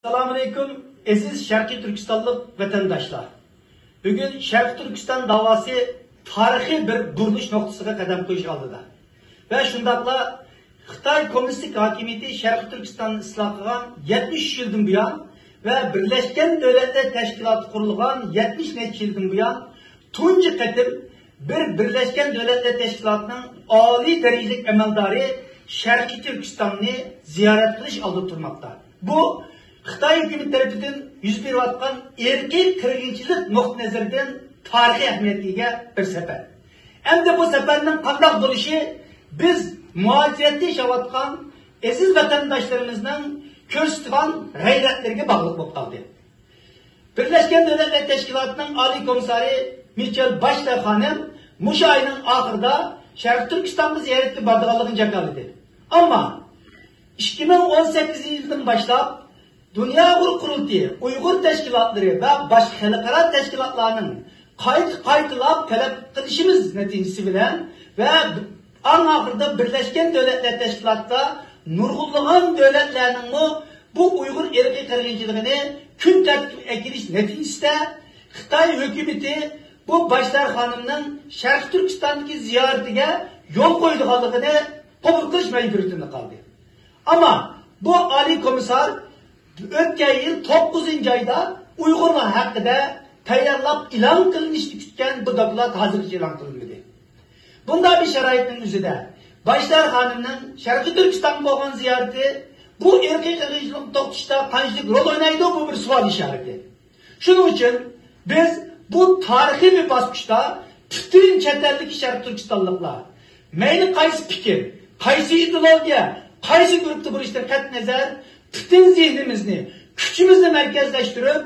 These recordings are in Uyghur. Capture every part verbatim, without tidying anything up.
ئەسسالامۇئەلەيكۇم، ئەزىز شەرقىي تۈركىستانلىق ۋەتەنداشلار! بۈگۈن شەرقىي تۈركىستان داۋاسى تارىخىي بىر بۇرۇلۇش نۇقتىسىغا قەدەم قويۇش ئالدىدا ۋە شۇنداقلا خىتاي كوممۇنىستىك ھاكىمىيىتى شەرقىي تۈركىستاننى ئىسلاھ قىلغان يەتمىش ئۈچ يىلدىن بۇيان ۋە بىرلەشكەن دۆلەتلەر تەشكىلاتى قۇرۇلغان يەتمىش نەچچە يىلدىن بۇيان تۇنجى قېتىم بىر بىرلەشكەن دۆلەتلەر تەشكىلاتىنىڭ ئالىي دەرىجىلىك ئەمەلدارى شەرقىي تۈركىستاننى زىيارەت قىلىش ئالدىدا تۇرماقتا. بۇ خىتاي ھۆكۈمىتى تەرىپىدىن يۈز بېرىۋاتقان ئىرقىي قىرغىنچىلىق نۇقتىئى نەزىرىدىن تارىخىي ئەھمىيەتكە ئىگە بىر سەپەر. ئەمدى بۇ سەپەرنىڭ قانداق بولۇشى بىز مۇھاجىرەتتە ياشاۋاتقان ئەزىز ۋەتەنداشلىرىمىزنىڭ كۆرسىتىدىغان غەيرەتلىرىگە باغلىق بولۇپ قالدى. بىرلەشكەن دۆلەتلەر تەشكىلاتىنىڭ ئالىي كومىسسارى مىچېل باشلېر خانىم مۇشۇ ئاينىڭ ئاخىرىدا شەرقىي تۈركىستانغا زىيارەتكە بارىدىغانلىقىنى جاكارلىدى. ئەمما ئىككى مىڭ ئون سەككىزىنچى يىلدىن باشلاپ دۇنيا ئۇيغۇر قۇرۇلتىيى، ئۇيغۇر تەشكىلاتلىرى ۋە باشقا خەلقئارا تەشكىلاتلارنىڭ قايتا قايتىلاپ تەلەپ قىلىشىمىز نەتىجىسى بىلەن ۋە ئەڭ ئاخىرىدا بىرلەشكەن دۆلەتلەر تەشكىلاتىدا نۇرغۇنلىغان دۆلەتلەرنىڭمۇ بۇ ئۇيغۇر ئىرقىي قىرغىنچىلىقىنى كۈن تەرتىپىگە ئەكىرىش نەتىجىسىدە خىتاي ھۆكۈمىتى بۇ باشلار خانىمنىڭ شەرقىي تۈركىستاندىكى زىيارىتىگە يول قويىدىغانلىقىنى قوبۇل قىلىش مەجبۇرىيىتىدە قالدى. ئەمما بۇ ئالىي كومىسسار ئۆتكەن يىل توققۇزىنچى ئايدا ئۇيغۇرلار ھەققىدە تەييارلاپ ئېلان قىلىنىشنى كۈتكەن بۇ دوكلات ھازىرغىچە ئېلان قىلىنمىدى. بۇنداق بىر شارائىتنىڭ ئۆزىدە باشلار خانىمنىڭ شەرقىي تۈركىستانغا بولغان زىيارىتى بۇ ئىرقىي قىرغىنچىلىقنى توختىتىشتا قانچىلىك رول ئوينايدۇ، بۇ بىر سوئال ئىشارىتى. شۇنىڭ ئۈچۈن بىز بۇ تارىخىي بىر باسقۇچتا پۈتۈن چەت ئەلدىكى شەرقىي تۈركىستانلىقلار، مەيلى قايسى پىكىر، قايسى ئىدېئولوگىيە، قايسى گۇرۇپپىدا بولۇشىدىن قەتئىينەزەر، پۈتۈن زېھنىمىزنى، كۈچىمىزنى مەركەزلەشتۈرۈپ،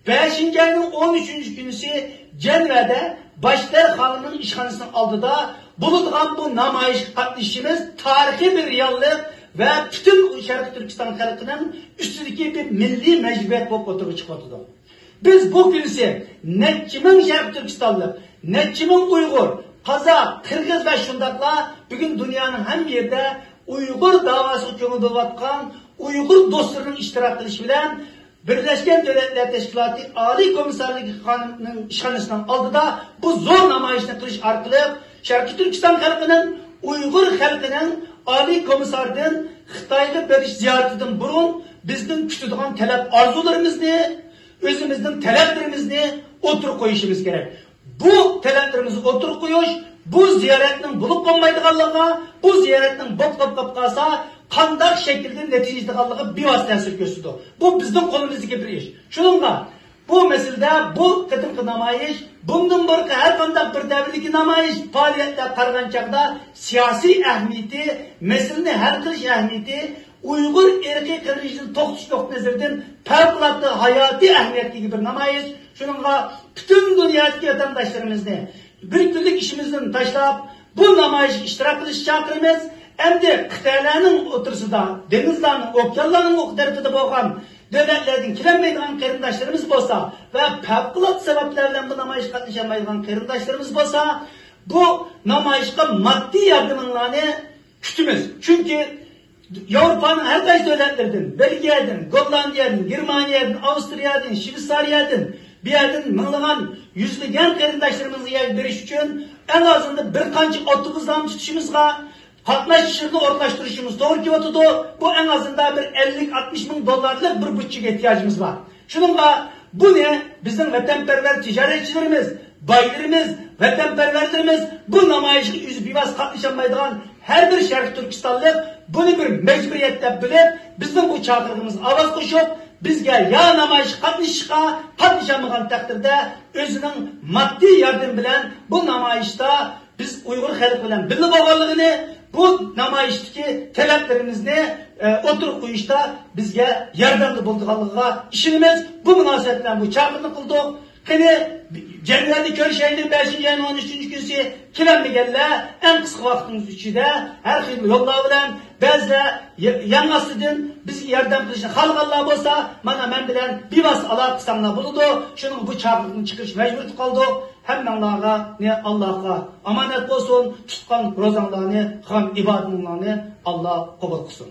بەشىنچى ئاينىڭ ئون ئۈچىنچى كۈنىسى جەنۋەدە باشلار خانىمنىڭ ئىشخانىسىنىڭ ئالدىدا بولىدىغان بۇ نامايىشقا قاتنىشىشىمىز تارىخىي بىر رېئاللىق ۋە پۈتۈن شەرقىي تۈركىستان خەلقىنىڭ ئۈستىدىكى بىر مىللىي مەجبۇرىيەت بولۇپ ئوتتۇرىغا چىقىۋاتىدۇ. بىز بۇ كۈنىسى نەچچە مىڭ شەرقىي تۈركىستانلىق، نەچچە مىڭ ئۇيغۇر، قازاق، قىرغىز ۋە شۇنداقلا بۈگۈن دۇنيانىڭ ھەممە يېرىدە ئۇيغۇر داۋاسىغا كۆڭۈل بۆلۈۋاتقان ئۇيغۇر دوستلىرىنىڭ ئىشتىراك قىلىشى بىلەن بىرلەشكەن دۆلەتلەر تەشكىلاتى ئالىي كومىسسارلىقى خانىمنىڭ ئىشخانىسىنىڭ ئالدىدا بۇ زور نامايىشنى قىلىش ئارقىلىق شەرقىي تۈركىستان خەلقىنىڭ، ئۇيغۇر خەلقىنىڭ ئالىي كومىسساردىن خىتايغا بېرىش زىيارىتىدىن بۇرۇن بىزدىن كۈتىدىغان تەلەپ ئارزۇلىرىمىزنى، ئۆزىمىزنىڭ تەلەپلىرىمىزنى ئوتتۇرىغا قويۇشىمىز كېرەك. بۇ تەلەپلىرىمىزنى ئوتتۇرىغا قويۇش، بۇ زىيارەتنىڭ بولۇپ بولمايدىغانلىقىغا، بۇ زىيارەتنىڭ بولۇپ قالىپ قالسا، قانداق شەكىلدە نەتىجە يېتىدىغانلىقىغا بىۋاسىتە تەسىر كۆرسىتىدۇ. بۇ بىزنىڭ قولىمىزدىكى بىر ئىش. شۇنىڭغا بۇ مەسىلىدە بۇ قېتىمقى نامايىش بۇندىن بۇرۇنقى ھەر قانداق بىر دەۋردىكى نامايىش پائالىيەتلەرگە قارىغان چاغدا سىياسىي ئەھمىيىتى، مەسىلىنى ھەل قىلىش ئەھمىيىتى، ئۇيغۇر ئىرقىي قىرغىنچىلىقىنى توختىتىش نۇقتىئى نەزىرىدىن پەۋقۇلئاددە ھاياتىي ئەھمىيەتكە ئىگە بىر نامايىش. شۇنىڭغا پۈتۈن دۇنيادىكى ۋەتەنداشلىرىمىزنى بىر كۈنلۈك ئىشىمىزدىن تاشلاپ، بۇ نامايىشقا ئىشتىراك قىلىشقا چاقىرىمىز. ئەمدى قىتئەلەرنىڭ ئوتتۇرىسىدا، دېڭىزلارنىڭ، ئوكيانلارنىڭ ئۇ تەرىپىدە بولغان دۆلەتلەردىن كېلەلمەيدىغان قېرىنداشلىرىمىز بولسا ۋە پەۋقۇلئاددە سەۋەبلەر بىلەن بۇ نامايىشقا قاتنىشالمايدىغان قېرىنداشلىرىمىز بولسا، بۇ نامايىشقا ماددىي ياردىمىڭلارنى كۈتىمىز. چۈنكى ياۋروپانىڭ ھەر قايسى دۆلەتلىرىدىن، بېلگىيەدىن، گوللاندىيەدىن، گېرمانىيەدىن، ئاۋسترىيەدىن، شۋېتسارىيەدىن، بۇ يەردىن مىڭلىغان، يۈزلىگەن قېرىنداشلىرىمىزغا يەر بېرىش ئۈچۈن ئەڭ ئازىندا بىر قانچە ئاپتوبۇسلارنى تۇتۇشىمىزغا، قاتناش ئۇچۇرىنى ئورۇنلاشتۇرۇشىمىز توغرا كېلىۋاتىدۇ. بۇ ئەڭ ئازىندا بىر ئەللىك، ئاتمىش مىڭ دوللارلىق بىر بۇدجېتكە ئېھتىياجىمىز بار. شۇنىڭغا بۇنى بىزنىڭ ۋەتەنپەرۋەر تىجارەتچىلىرىمىز، بايلىرىمىز، ۋەتەنپەرۋەرلىرىمىز، بۇ نامايىشقا ئۆزى بىۋاسىتە قاتنىشالمايدىغان ھەر بىر شەرقىي تۈركىستانلىق بۇنى بىر مەجبۇرىيەت دەپ بىلىپ، بىزنىڭ بۇ چاقىرىقىمىزغا ئاۋاز قوشۇپ، بىزگە يا نامايىشقا قاتنىشىشقا، قاتنىشالمىغان تەقدىردە ئۆزىنىڭ ماددىي ياردىمى بىلەن بۇ نامايىشتا بىز ئۇيغۇر خەلقى بىلەن بىللە بولغانلىقىنى، بۇ نامايىشتىكى تەلەپلىرىمىزنى، ئە، ئوتتۇرىغا قويۇشتا بىزگە ياردەمدە بولىدىغانلىقىغا ئىشىنىمىز. بۇ مۇناسىۋەت بىلەن بۇ چاقىرىقنى قىلدۇق. قېنى، جەنۋەدە كۆرۈشەيلى، بەشىنچى ئاينىڭ ئون ئۈچىنچى كۈنىسى كېلەلمىگەنلەر ئەڭ قىسقا ۋاقىتنىڭ ئىچىدە ھەر خىل يوللار بىلەن، بەزىلەر يا-، يان ئاستىدىن بىزگە ياردەم قىلىشنى خالىغانلار بولسا، مانا مەن بىلەن بىۋاسىتە ئالاقە قىلساڭلار بولىدۇ. شۇنىڭغا بۇ چاقىرىقنى چىقىرىش مەجبۇرىيىتىدە قالدۇق. ھەممەڭلارنى ئاللاغا ئامانەت بولسۇن. تۇتقان روزاڭلارنى، قىلغان ئىبادىتىڭلارنى ئاللا قوبۇل قىلسۇن.